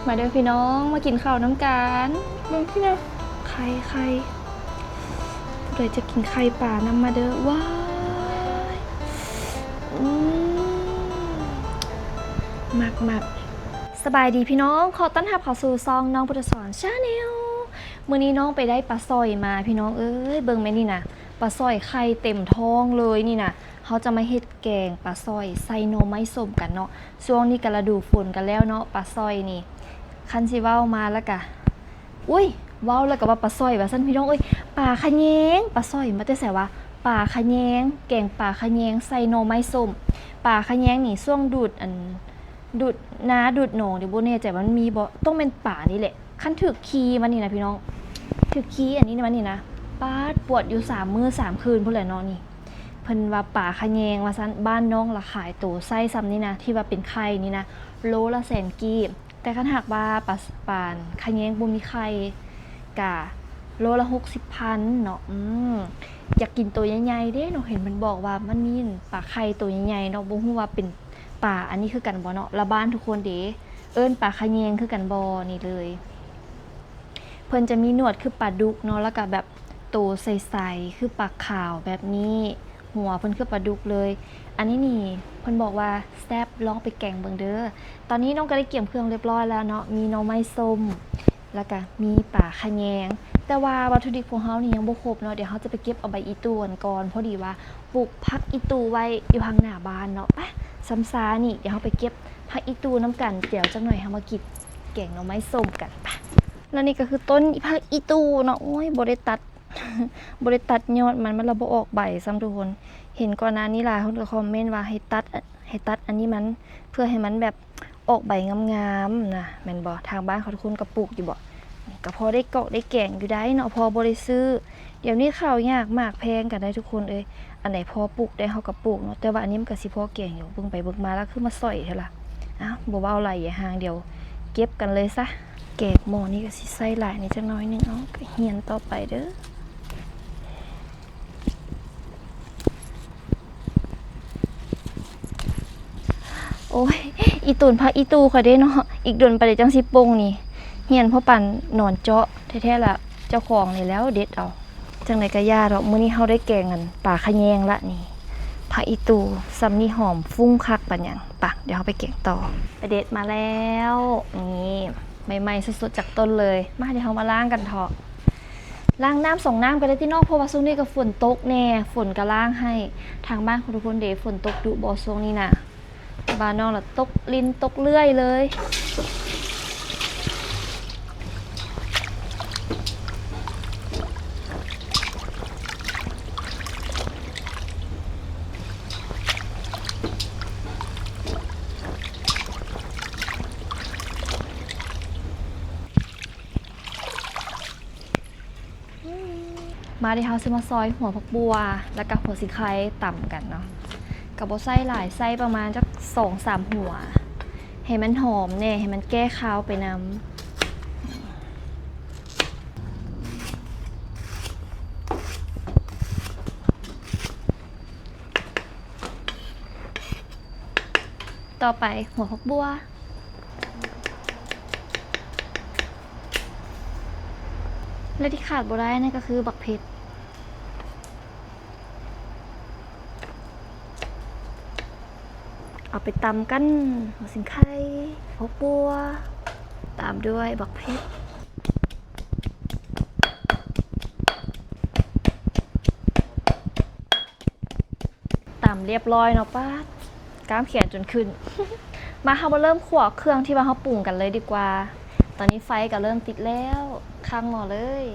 ມາເດີພີ່ນ້ອງ ມາກິນເຂົ້ານຳກັນ. ເບິ່ງພີ່ນ້ອງ ໄຂ່ ໄຂ່ ຜູ້ໃດຈະກິນໄຂ່ປານຳ ມາເດີ. ວ້າຍ ອືມ ມັກໆ. ສະບາຍດີພີ່ນ້ອງ ຂໍຕ້ອນຮັບເຂົ້າສູ່ຊ່ອງນ້ອງພຸດທະສອນ Channel. ມື້ນີ້ນ້ອງໄປໄດ້ປາສ້ອຍມາພີ່ນ້ອງເອີຍ. ເບິ່ງແມ່ນນີ້ນະ ປາສ້ອຍໄຂ່ເຕັມທ້ອງເລີຍນີ້ນະ. ເຮົາຈະມາເຮັດແກງປາສ້ອຍໃສ່ໜໍ່ໄມ້ສົ້ມກັນເນາະ. ຊ່ວງນີ້ກະລະດູຝົນກັນແລ້ວເນາະ ປາສ້ອຍນີ້. ຄັນຊິເວົ້າມາແລ້ວກະ ອຸ້ຍ ເວົ້າແລ້ວກະວ່າປາສ້ອຍວ່າຊັ້ນພີ່ນ້ອງເອີຍ. ປາຂະແຍງ ປາສ້ອຍມາແຕ່ໃສວະ? ປາຂະແຍງ ແກງປາຂະແຍງໃສ່ໜໍ່ໄມ້ສົ້ມ. ປາຂະແຍງນີ້ຊ່ວງດູດ ອັນ ດູດນາດູດໜອງນີ້ ບໍ່ແນ່ໃຈວ່າມັນມີບໍ່ ຕ້ອງແມ່ນປານີ້ແຫຼະ. ຄັນຖືກຂີ້ມັນນີ້ນະພີ່ນ້ອງ ຖືກຂີ້ອັນນີ້ມັນນີ້ນະ ປາດ ປວດຢູ່ສາມມື້ສາມຄືນພຸ້ນແຫຼະເນາະນີ້. ເພິ່ນວ່າປາຂະແຍງວ່າຊັ້ນ. ບ້ານນ້ອງລະຂາຍໂຕໄຊສ່ຳນີ້ນະ ທີ່ວ່າເປັນໄຂ່ນີ້ນະ ໂລລະແສນກີບ. ແຕ່ຄັນຫາກວ່າປາ ປາຂະແຍງບໍ່ມີໄຂ່ ກະໂລລະຫົກສິບພັນເນາະ. ອືມ ຢາກກິນໂຕໃຫຍ່ໆເດ້ເນາະ. ເຫັນເພິ່ນບອກວ່າມັນມີປາໄຂ່ໂຕໃຫຍ່ໆເນາະ ບໍ່ຮູ້ວ່າເປັນປາອັນນີ້ຄືກັນບໍ່ເນາະ. ລະບ້ານທຸກຄົນເດ ເອີ້ນປາຂະແຍງຄືກັນບໍ່? ນີ້ເລີຍ ເພິ່ນຈະມີໜວດຄືປາດຸກເນາະ ແລ້ວກະແບບໂຕໃສໆຄືປາຂາວແບບນີ້. ຫົວເພິ່ນຄືປາດຸກເລີຍ. ອັນນີ້ນີ້ເພິ່ນບອກວ່າແຊບ ລອງໄປແກງເບິ່ງເດີ. ຕອນນີ້ນ້ອງກະໄດ້ກຽມເຄື່ອງຮຽບຮ້ອຍແລ້ວເນາະ ມີໜໍ່ໄມ້ສົ້ມ ແລ້ວກະມີປາຂະແຍງ. ແຕ່ວ່າວັດຖຸດິບຂອງເຮົານີ້ຍັງບໍ່ຄົບເນາະ. ດຽວເຮົາຈະໄປເກັບເອົາໃບອີ່ຕູ່ກັນກ່ອນ ພໍດີວ່າປູກຜັກອີ່ຕູ່ໄວ້ຢູ່ທາງໜ້າບ້ານເນາະ. ປະ ຊ່ຳຊານີ້ ດຽວເຮົາໄປເກັບຜັກອີ່ຕູ່ນຳກັນ. ດຽວຈັກໜ່ອຍເຮົາມາກິນແກງໜໍ່ໄມ້ສົ້ມກັນ. ປະ ແລ້ວນີ້ກະຄືຕົ້ນຜັກອີ່ຕູ່ເນາະ. ໂອ້ຍ ບໍ່ໄດ້ຕັດ ບໍ່ໄດ້ຕັດຍອດມັນ ມັນລະບໍ່ອອກໃບຊ້ຳທຸກຄົນ. ເຫັນກ່ອນໜ້ານີ້ຫຼາຍຄົນກະຄອມເມັນວ່າໃຫ້ຕັດ ໃຫ້ຕັດອັນນີ້ມັນ ເພື່ອໃຫ້ມັນແບບອອກໃບງາມໆນະ ແມ່ນບໍ່? ທາງບ້ານເຂົາທຸກຄົນກະປູກຢູ່ບໍ່? ກະພໍໄດ້ກອກໄດ້ແກງຢູ່ໄດ໋ເນາະ ພໍບໍ່ໄດ້ຊື້. ດຽວນີ້ເຂົ້າຍາກໝາກແພງກັນໄດ໋ທຸກຄົນເອີຍ. ອັນໃດພໍປູກໄດ້ເຮົາກະປູກເນາະ ແຕ່ວ່າອັນນີ້ມັນກະຊິພໍແກງຢູ່. ເບິ່ງໄປເບິ່ງມາລະຄືມາສ້ອຍແທ້ລະ. ອ້າວ ບໍ່ເວົ້າຫຼາຍ ຢ່າຫ່າງ ດຽວເກັບກັນເລີຍຊະ. ແກງໝໍ້ນີ້ກະຊິໃສ່ຫຼາຍແດ່ຈັກໜ້ອຍໜຶ່ງ. ເອົາ ກະຮຽນຕໍ່ໄປເດີ. ໂອ້ຍ ອີ່ຕູນຜັກອີ່ຕູ່ຂ້ອຍເດ້ເນາະ ອີກດົນປານໃດຈັ່ງຊິປົ່ງນີ້. ຮຽນພໍປານນອນເຈາະແທ້ໆລະ ເຈົ້າຂອງນີ້ແລ້ວເດັດເອົາ. ຈັ່ງໃດກະຢ່າດອກ ມື້ນີ້ເຮົາໄດ້ແກງອັນປາຂະແຍງລະນີ້. ຜັກອີ່ຕູ່ຊ່ຳນີ້ຫອມຟຸ້ງຄັກປານຫຍັງ. ປະ ດຽວເຮົາໄປແກງຕໍ່. ໄປເດັດມາແລ້ວ ນີ້ ໃໝ່ໆສົດໆຈາກຕົ້ນເລີຍ. ມາ ດຽວເຮົາມາລ້າງກັນເທາະ. ລ້າງນ້ຳສອງນ້ຳກະໄດ້ຕິນ້ອງ ເພາະວ່າຊ່ວງນີ້ກະຝົນຕົກແນ່ ຝົນກະລ້າງໃຫ້. ທາງບ້ານຂອງທຸກຄົນເດ ຝົນຕົກດຸບໍ່ຊ່ວງນີ້ນະ? ບ້ານນ້ອງລະຕົກລິນຕົກເລື້ອຍເລີຍ. ມາ ດຽວເຮົາຊິມາຊອຍຫົວຜັກບົ່ວ ແລ້ວກະຫົວສີໄຄຕຳກັນເນາະ. ກະບໍ່ໃສ່ຫຼາຍ ໃສ່ປະມານຈັກສອງສາມຫົວ ໃຫ້ມັນຫອມແນ່ ໃຫ້ມັນແກ້ຄາວໄປນຳ. ຕໍ່ໄປຫົວຜັກບົ່ວ ແລະທີ່ຂາດບໍ່ໄດ້ນັ້ນກະຄືບັກເຜັດ. ເອົາໄປຕຳກັນ ຫົວສີໄຄ ຜັກບົ່ວ ຕາມດ້ວຍບັກເຜັດ. ຕຳລຽບຮ້ອຍເນາະ ປາດ ກ້າມແຂນຈົນຂຶ້ນ. ມາ ເຮົາມາເລີ່ມຂົ້ວເຄື່ອງທີ່ວ່າເຮົາປຸງກັນເລີຍດີກວ່າ. ຕອນນີ້ໄຟກະເລີ່ມຕິດແລ້ວ ຄ້າງໝໍ້ເລີຍ.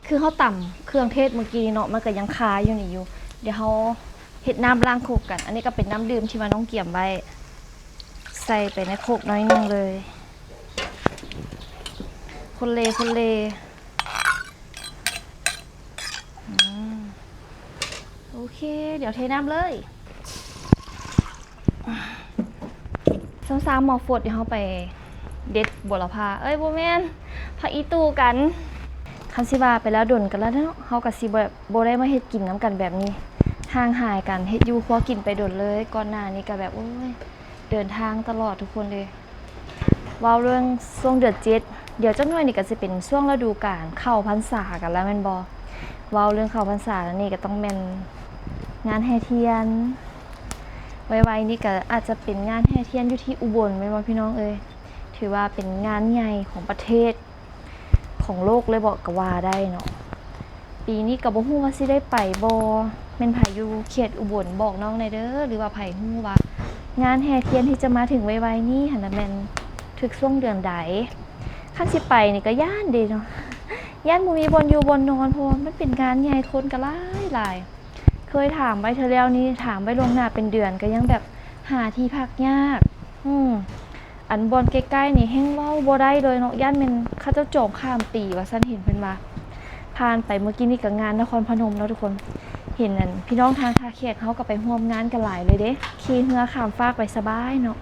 ຄືເຮົາຕຳເຄື່ອງເທດມື້ກີ້ນີ້ເນາະ ມັນກະຍັງຄາຢູ່ນີ້ຢູ່. ດຽວເຮົາເຮັດນ້ຳລ້າງຄົກກັນ. ອັນນີ້ກະເປັນນ້ຳດື່ມທີ່ວ່ານ້ອງກຽມໄວ້ ໃສ່ໄປໃນຄົກໜ້ອຍໜຶ່ງເລີຍ. ຄົນເລ ຄົນເລ. ອືມ ໂອເຄ ດຽວເທນ້ຳເລີຍ. ຊ້ຳຊາໝໍ້ຟົດ ດຽວເຮົາໄປເດັດບົວລະພາ ເອີຍ ບໍ່ແມ່ນ ຜັກອີ່ຕູ່ກັນ. ຄັນຊິວ່າໄປແລ້ວດົນກັນແລ້ວເນາະ ເຮົາກະຊິແບບບໍ່ໄດ້ມາເຮັດກິນນຳກັນແບບນີ້. ຫ ຫ່າງຫາຍການເຮັດຢູ່ຄົວກິນໄປດົນເລີຍ. ກ່ອນໜ້ານີ້ກໍແບບ ໂອ້ຍ ເດີນທາງຕະຫຼອດທຸກຄົນເອີຍ. ເວົ້າເລື່ອງຊ່ວງເດືອນເຈັດ ດຽວຈັກໜ້ອຍນີ້ກໍຊິເປັນຊ່ວງລະດູການເຂົ້າພັນສາກັນແລ້ວແມ່ນບໍ່? ເວົ້າເລື່ອງເຂົ້າພັນສານີ້ກໍຕ້ອງແມ່ນງານແຫ່ທຽນ. ໄວໆນີ້ກໍອາດຈະເປັນງານແຫ່ທຽນຢູ່ທີ່ອຸບົນແມ່ນບໍ່ພີ່ນ້ອງເອີຍ? ຖືວ່າເປັນງານໃຫຍ່ຂອງປະເທດ ຂອງໂລກເລີຍເບາະ ກໍວ່າໄດ້ເນາະ. ປີນີ້ກໍບໍ່ຮູ້ວ່າຊິໄດ້ໄປບໍ່ ແມ່ນໃຜຢູ່ເຂດອຸບົນບອກນ້ອງແດ່ເດີ ຫຼືວ່າໃຜຮູ້ວ່າງານແຫ່ທຽນທີ່ຈະມາເຖິງໄວໆນີ້ຫັ້ນນະ ແມ່ນຖືກຊ່ວງເດືອນໃດ. ຄັນຊິໄປນີ້ກໍຢ້ານເດເນາະ ຢ້ານບໍ່ມີບ່ອນຢູ່ບ່ອນນອນ ເພາະວ່າມັນເປັນງານໃຫຍ່ ຄົນກໍຫຼາຍໆ. ເຄີຍຖາມໄວ້ເທື່ອແລ້ວນີ້ ຖາມໄວ້ລ່ວງໜ້າເປັນເດືອນ ກໍຍັງແບບຫາທີ່ພັກຍາກ. ອືມ ອັນບ່ອນໃກ້ໆນີ້ແຮ່ງເວົ້າບໍ່ໄດ້ເລີຍເນາະ ຢ້ານແມ່ນເຂົາເຈົ້າຈອງຂ້າມປີວ່າຊັ້ນ ເຫັນເພິ່ນວ່າ. ຜ່ານໄປເມື່ອກີ້ນີ້ກໍງານນະຄອນພະນົມເນາະທຸກຄົນ ເຫັນອັນພີ່ນ້ອງທາງທ່າແຂກເຮົາກໍໄປຮ່ວມງານກັນຫຼາຍເລີຍເດ້. ຂີ່ເຮືອຂ້າມຟາກໄປສະບາຍເນາະ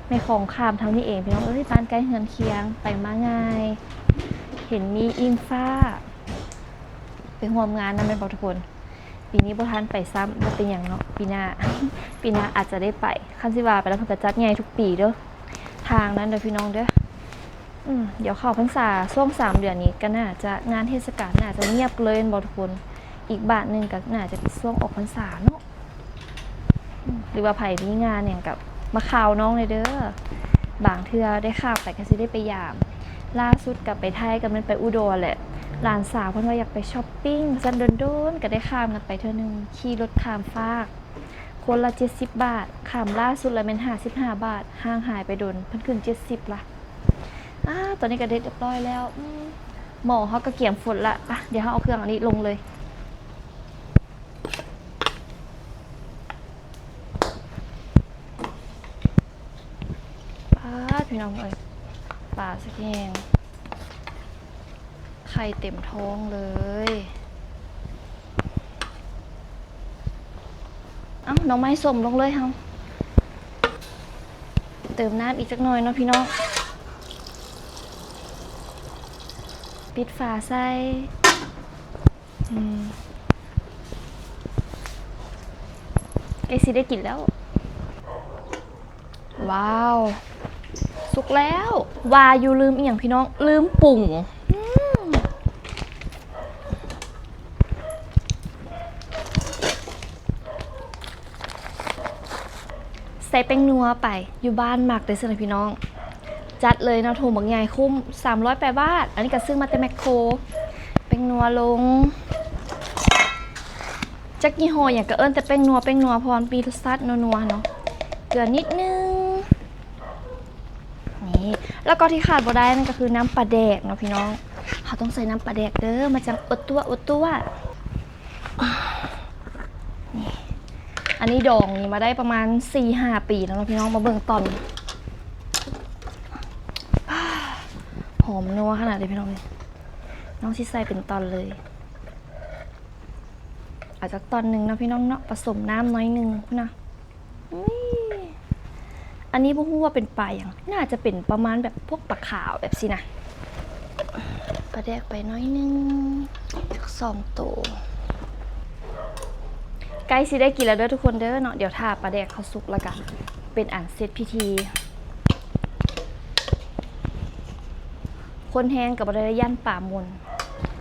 ແມ່ຂອງຂ້າມເທົ່ານີ້ເອງ ພີ່ນ້ອງເອີຍ ບ້ານໃກ້ເຮືອນຄຽງ ໄປມາງ່າຍ. ເຫັນມີອິງຟ້າ ໄປຮ່ວມງານນຳແມ່ນບໍ່ທຸກຄົນ? ປີນີ້ບໍ່ທັນໄປຊ້ຳ ບໍ່ເປັນຫຍັງເນາະ ປີໜ້າ ປີໜ້າອາດຈະໄດ້ໄປ. ຄັນຊິວ່າໄປແລ້ວ ເພິ່ນກໍຈັດໃຫຍ່ທຸກປີເດີ້ ທາງນັ້ນເດີ້ພີ່ນ້ອງເດີ້. ອືມ ດຽວເຂົ້າພັນສາຊ່ວງສາມເດືອນນີ້ ກໍໜ້າຈະ ງານເທດສະການໜ້າຈະງຽບເລີຍແມ່ນບໍ່ທຸກຄົນ? ອີກບາດໜຶ່ງກໍໜ້າຈະເປັນຊ່ວງອອກພັນສາເນາະ. ອືມ ຫຼືວ່າໃຜມີງານຫຍັງກໍມາຂ່າວນ້ອງແດ່ເດີ້ ບາງເທື່ອໄດ້ຂ້າມໄປກໍຊິໄດ້ໄປຢາມ. ລ່າສຸດກໍໄປໄທ ກໍແມ່ນໄປອຸດອນແຫຼະ ຫຼານສາວເພິ່ນວ່າຢາກໄປຊັອບປິງວ່າຊັ້ນ ດົນໆກໍໄດ້ຂ້າມກັນໄປເທື່ອໜຶ່ງ ຂີ່ລົດຂ້າມຟາກ ຄົນລະເຈັດສິບບາດ ຂ້າມລ່າສຸດລະແມ່ນຫ້າສິບຫ້າບາດ ຫ່າງຫາຍໄປດົນ ເພິ່ນຂຶ້ນເຈັດສິບລະ. ອາ ຕອນນີ້ກໍເດັດຮຽບຮ້ອຍແລ້ວ ອືມ ໝໍ້ເຮົາກໍກຽມຟົດລະ. ປະ ດຽວເຮົາເອົາເຄື່ອງອັນນີ້ລົງເລີຍ. ປາດ ພີ່ນ້ອງເອີຍ ປາສະແກງ ໄຂ່ເຕັມທ້ອງເລີຍ. ເອົ້າ ໜໍ່ໄມ້ສົ້ມລົງເລີຍເຮົາ ເຕີມນ້ຳອີກຈັກໜ້ອຍເນາະພີ່ນ້ອງ. ປິດຝາໃສ່. ອືມ ໃກ້ຊິໄດ້ກິນແລ້ວ. ວ້າວ ສຸກແລ້ວ. ວ່າຢູ່ລືມອີ່ຫຍັງພີ່ນ້ອງ? ລືມປຸງ. ອືມ ໃສ່ແປ້ງນົວໄປ ຢູ່ບ້ານມັກເດ້ຊັ້ນນະພີ່ນ້ອງ. ຈັດເລີຍເນາະ ຖົງບັກໃຫຍ່ ຄຸ້ມ ສາມຮ້ອຍແປດບາດ. ອັນນີ້ກໍຊື້ມາແຕ່ແມັກໂຄ. ແປ້ງນົວລົງ ຈັກຍີ່ຫໍ້ຫຍັງກໍເອີ້ນແຕ່ແປ້ງນົວ ແປ້ງນົວ ເພາະວ່າມັນມີລົດຊາດນົວໆເນາະ. ເກືອນິດໜຶ່ງ ນີ້ ແລ້ວກໍທີ່ຂາດບໍ່ໄດ້ນັ້ນກໍຄືນ້ຳປາແດກເນາະພີ່ນ້ອງ. ເຮົາຕ້ອງໃສ່ນ້ຳປາແດກເດີ້ ມັນຈັ່ງອົດຕົວະ ອົດຕົວະ. ນີ້ ອັນນີ້ດອງນີ້ມາໄດ້ປະມານສີ່ຫ້າປີແລ້ວເນາະພີ່ນ້ອງ. ມາເບິ່ງຕອນ ຫອມນົວຂະໜາດເດພີ່ນ້ອງເອີຍ. ນ້ອງຊິໃສ່ເປັນຕອນເລີຍ ເອົາຈັກຕອນໜຶ່ງເນາະພີ່ນ້ອງເນາະ ປະສົມນ້ຳໜ້ອຍໜຶ່ງພຸ້ນນະ. ອຸ້ຍ ອັນນີ້ບໍ່ຮູ້ວ່າເປັນປາຫຍັງ ໜ້າຈະເປັນປະມານແບບພວກປາຂາວແບບຊີ້ນະ. ປາແດກໄປໜ້ອຍໜຶ່ງ ຈັກສອງໂຕ. ໃກ້ຊິໄດ້ກິນແລ້ວເດີ້ທຸກຄົນເດີ້ເນາະ. ດຽວຖ້າປາແດກເຮົາສຸກແລ້ວກະເປັນອັນເສັດພິທີ. ຄົນແຮງກໍບໍ່ໄດ້ ຢ້ານປາມົນ.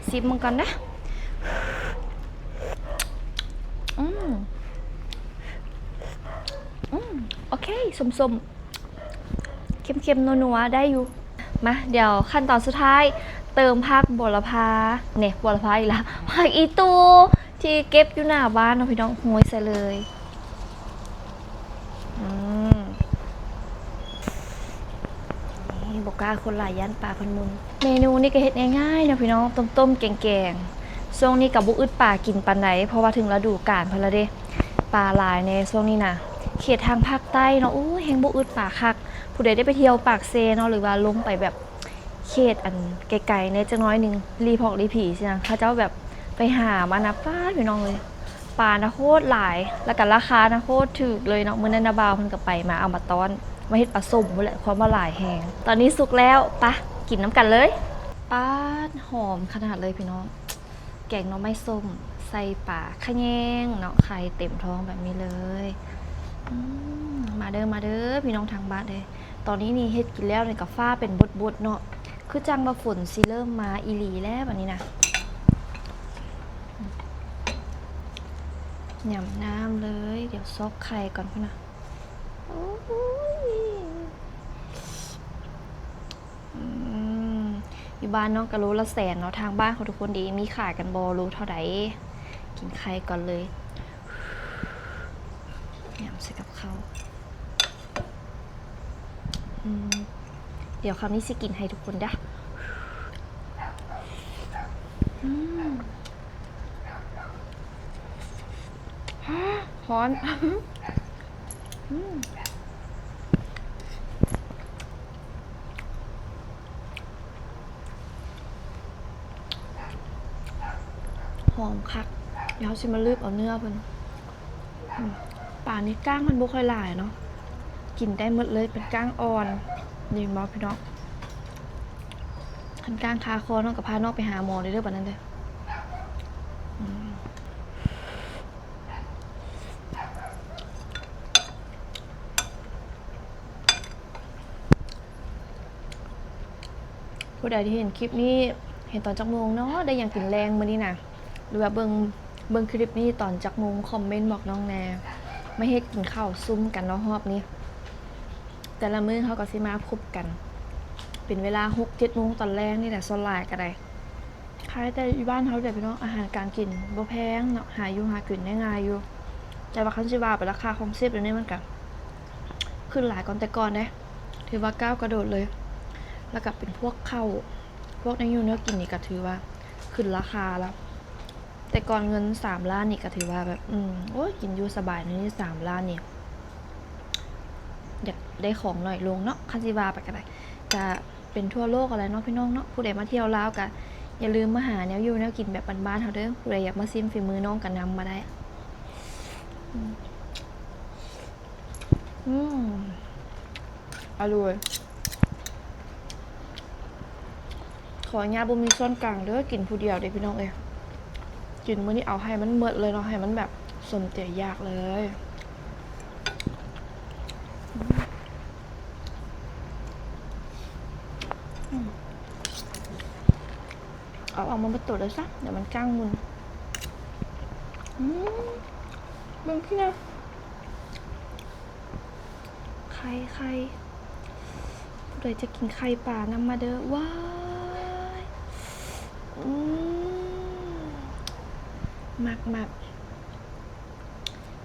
ຊິມເບິ່ງກ່ອນນະ. ອືມ ອືມ ໂອເຄ ສົ້ມໆ ເຄັມໆ ນົວໆ ໄດ້ຢູ່. ມາ ດຽວຂັ້ນຕອນສຸດທ້າຍ ເຕີມຜັກບົວລະພາ ແນ່ ບົວລະພາອີກລະ ຜັກອີ່ຕູ່ ທີ່ເກັບຢູ່ໜ້າບ້ານເນາະພີ່ນ້ອງ ໂຮຍໃສ່ເລີຍ. ອືມ ນີ້ ບໍ່ກ້າຄົນຫຼາຍ ຢ້ານປາເພິ່ນມົນ. ເມນູນີ້ກໍເຮັດງ່າຍໆເນາະພີ່ນ້ອງ ຕົ້ມໆແກງໆ. ຊ່ວງນີ້ກໍບໍ່ອຶດປາກິນປານໃດ ເພາະວ່າເຖິງລະດູການເພິ່ນລະເດ້ ປາຫຼາຍແນ່ຊ່ວງນີ້ນະ. ເຂດທາງພາກໃຕ້ເນາະ ໂອ້ຍ ແຮ່ງບໍ່ອຶດປາຄັກ. ຜູ້ໃດໄດ້ໄປທ່ຽວປາກເຊເນາະ ຫຼືວ່າລົງໄປແບບ ເຂດອັນໄກໆແນ່ຈັກໜ້ອຍໜຶ່ງ ຫຼີ່ພອກຫຼີ່ຜີຊີ້ນະ ເຂົາເຈົ້າແບບໄປຫາມານະ. ປາດ ພີ່ນ້ອງເອີຍ ປານະໂຄດຫຼາຍ ແລ້ວກະລາຄານະໂຄດຖືກເລີຍເນາະ. ມື້ນັ້ນນະບ່າວເພິ່ນກະໄປມາ ເອົາມາຕ້ອນ ມາເຮັດປາສົ້ມພຸ້ນແຫຼະ ຄວາມວ່າຫຼາຍແຮງ. ຕອນນີ້ສຸກແລ້ວ ປະ ກິນນຳກັນເລີຍ. ປາດ ຫອມຂະໜາດເລີຍພີ່ນ້ອງ. ແກງໜໍ່ໄມ້ສົ້ມ ໃສ່ປາຂະແຍງເນາະ ໄຂ່ເຕັມທ້ອງແບບນີ້ເລີຍ. ອືມ ມາເດີ ມາເດີ ພີ່ນ້ອງທາງບ້ານເອີຍ. ຕອນນີ້ນີ້ເຮັດກິນແລ້ວນີ້ກະຟ້າເປັນບົດໆເນາະ ຄືຈັ່ງວ່າຝົນຊິເລີ່ມມາອີ່ຫຼີແລ້ວບາດນີ້ນະ. ຫຍ້ຳນ້ຳເລີຍ ດຽວຊອກໄຂ່ກ່ອນພຸ້ນນະ. ໂອ້ຍ ອືມ ຢູ່ບ້ານນ້ອງກະໂລລະແສນເນາະ ທາງບ້ານຂອງທຸກຄົນເດ ມີຂາຍກັນບໍ່ ໂລເທົ່າໃດ? ກິນໄຂ່ກ່ອນເລີຍ ຫຍ້ຳໃສ່ກັບເຂົ້າ. ອືມ ດຽວຄຳນີ້ຊິກິນໃຫ້ທຸກຄົນເດີ້. ອືມ ຮ້ອນ ອືມ ຫອມຄັກ. ດຽວເຮົາຊິມາລືບເອົາເນື້ອເພິ່ນ. ອືມ ປານີ້ກ້າງມັນບໍ່ຄ່ອຍຫຼາຍເນາະ ກິນໄດ້ໝົດເລີຍ ເປັນກ້າງອ່ອນ. ນີ້ເນາະພີ່ນ້ອງ ຄັນກ້າງຄາຄໍນ້ອງກະພານ້ອງໄປຫາໝໍເດີ້ ບາດນັ້ນເດີ້. ອືມ ຜູ້ໃດທີ່ເຫັນຄລິບນີ້ ເຫັນຕອນຈັກໂມງເນາະ ໄດ້ຫຍັງກິນແລງມື້ນີ້ນະ ຫຼືວ່າເບິ່ງ ເບິ່ງຄລິບນີ້ຕອນຈັກໂມງ ຄອມເມັນບອກນ້ອງແດ່. ມາເຮັດກິນເຂົ້າຊຸມກັນເນາະຮອບນີ້ ແຕ່ລະມື້ເຮົາກະຊິມາພົບກັນເປັນເວລາຫົກເຈັດໂມງຕອນແລງນີ້ແຫຼະ ສ່ວນຫຼາຍກະໄດ້. ຄ້າຍແຕ່ຢູ່ບ້ານເຮົາແຫຼະພີ່ນ້ອງ ອາຫານການກິນບໍ່ແພງເນາະ ຫາຢູ່ຫາກິນໄດ້ງ່າຍຢູ່ ແຕ່ວ່າຄັນຊິວ່າໄປລາຄາຄອງຊີບດຽວນີ້ມັນກະຂຶ້ນຫຼາຍກວ່າແຕ່ກ່ອນເດ້ ຖືວ່າກ້າວກະໂດດເລີຍ. ລະກະເປັນພວກເຂົ້າ ພວກແນວຢູ່ແນວກິນນີ້ກະຖືວ່າຂຶ້ນລາຄາລະ ແຕ່ກ່ອນເງິນສາມລ້ານນີ້ກະຖືວ່າແບບ ອືມ ໂອ້ຍ ກິນຢູ່ສະບາຍ ດຽວນີ້ສາມລ້ານນີ້ ຢາກໄດ້ຂອງໜ້ອຍລົງເນາະ ຄັນຊິວ່າໄປກະໄດ້ ກະ ເປັນທົ່ວໂລກຫັ້ນແຫຼະເນາະພີ່ນ້ອງເນາະ. ຜູ້ໃດມາທ່ຽວລາວກະຢ່າລືມມາຫາແນວຢູ່ແນວກິນແບບບ້ານໆເຮົາເດີ້. ຜູ້ໃດຢາກມາຊິມຝີມືນ້ອງກະນຳມາໄດ້. ອືມ ອືມ ອະລ່ອຍ. ຂໍອະນຸຍາດບໍ່ມີຊ້ອນກາງເດີ້ ກິນຜູ້ດຽວເດ້ພີ່ນ້ອງເອີຍ. ກິນມື້ນີ້ເອົາໃຫ້ມັນໝົດເລີຍເນາະ ໃຫ້ມັນແບບສົມໃຈຢາກເລີຍ. ອືມ ເອົາອອກມາໝົດໂຕເລີຍຊະ ດຽວມັນກ້າງມຸນ. ອືມ ເບິ່ງພີ້ນະ ໄຂ່ ໄຂ່ ຜູ້ໃດຈະກິນໄຂ່ປານຳມາເດີ້. ວ້າຍ ອືມ ມັກໆ.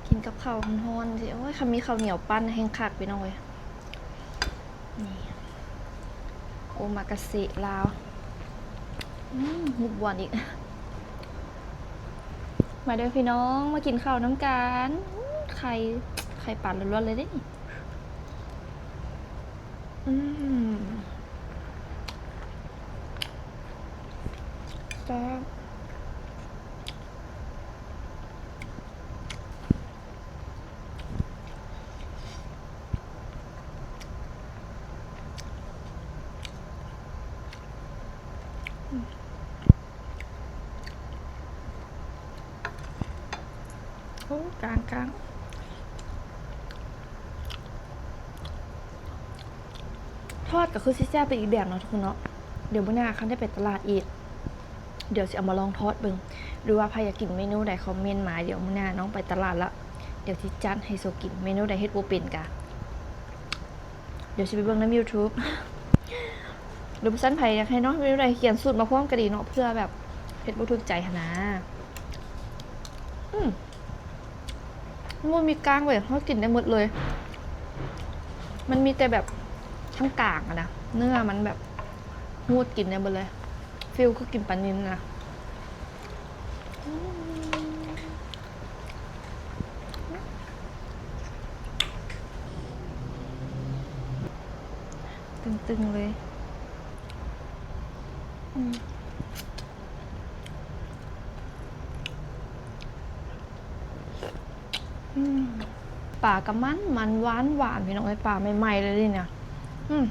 ກິນກັບເຂົ້າຮ້ອນໆ ໂອ້ຍ ຄັນມີເຂົ້າໜຽວປັ້ນແຮ່ງຄັກພີ່ນ້ອງເອີຍ. ນີ້ ໂອມາກາເຊລາວ. ອືມ ຮູບບວນອີກ. ມາເດີ້ພີ່ນ້ອງ ມາກິນເຂົ້ານຳກັນ. ອືມ ໄຂ່ ໄຂ່ປາລ້ວນໆເລີຍເດ້ນີ້. ອືມ ແຊບ. ໂອ້ ກາງໆ. ທອດກະຄືຊິແຊບໄປອີກແບບເນາະທຸກຄົນເນາະ. ດຽວມື້ໜ້າຄັນໄດ້ໄປຕະຫຼາດອີກ ດຽວຊິເອົາມາລອງທອດເບິ່ງ ຫຼືວ່າໃຜຢາກກິນເມນູໃດຄອມເມັນມາ. ດຽວມື້ໜ້ານ້ອງໄປຕະຫຼາດລະ ດຽວຊິຈັດໃຫ້ໂຊກິນ. ເມນູໃດເຮັດບໍ່ເປັນກະ ດຽວຊິໄປເບິ່ງນຳຢູທູບ ຫຼືບໍ່ຊັ້ນໃຜຢາກໃຫ້ນ້ອງເຮັດເມນູໃດ ຂຽນສູດມາພ້ອມກະດີເນາະ ເພື່ອແບບເຮັດບໍ່ຖືກໃຈຫັ້ນນາ. ອືມ ມັນບໍ່ມີກ້າງເວີຍ ເຮົາກິນໄດ້ໝົດເລີຍ. ມັນມີແຕ່ແບບທາງກາງຫັ້ນນະ ເນື້ອມັນແບບຮູດກິນໄດ້ໝົດເລີຍ ຟີລຄືກິນປານິນນະ. ອືມ ຕຶງໆເລີຍ. ອືມ ອືມ ປາກະມັນໆ ຫວານໆ ພີ່ນ້ອງເອີຍ ປາໃໝ່ໆເລີຍນີ້ນະ. ອືມ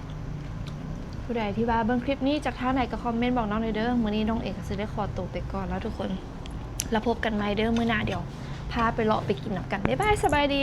ຜູ້ໃດທີ່ວ່າເບິ່ງຄລິບນີ້ຈາກທາງໃດກະຄອມເມັນບອກນ້ອງແດ່ເດີ້. ມື້ນີ້ນ້ອງເອງກະຊິໄດ້ຂໍໂຕໄປກ່ອນແລ້ວທຸກຄົນ. ແລ້ວພົບກັນໃໝ່ເດີ້ ມື້ໜ້າດຽວພາໄປເລາະໄປກິນນຳກັນ. ບາຍບາຍ ສະບາຍດີ.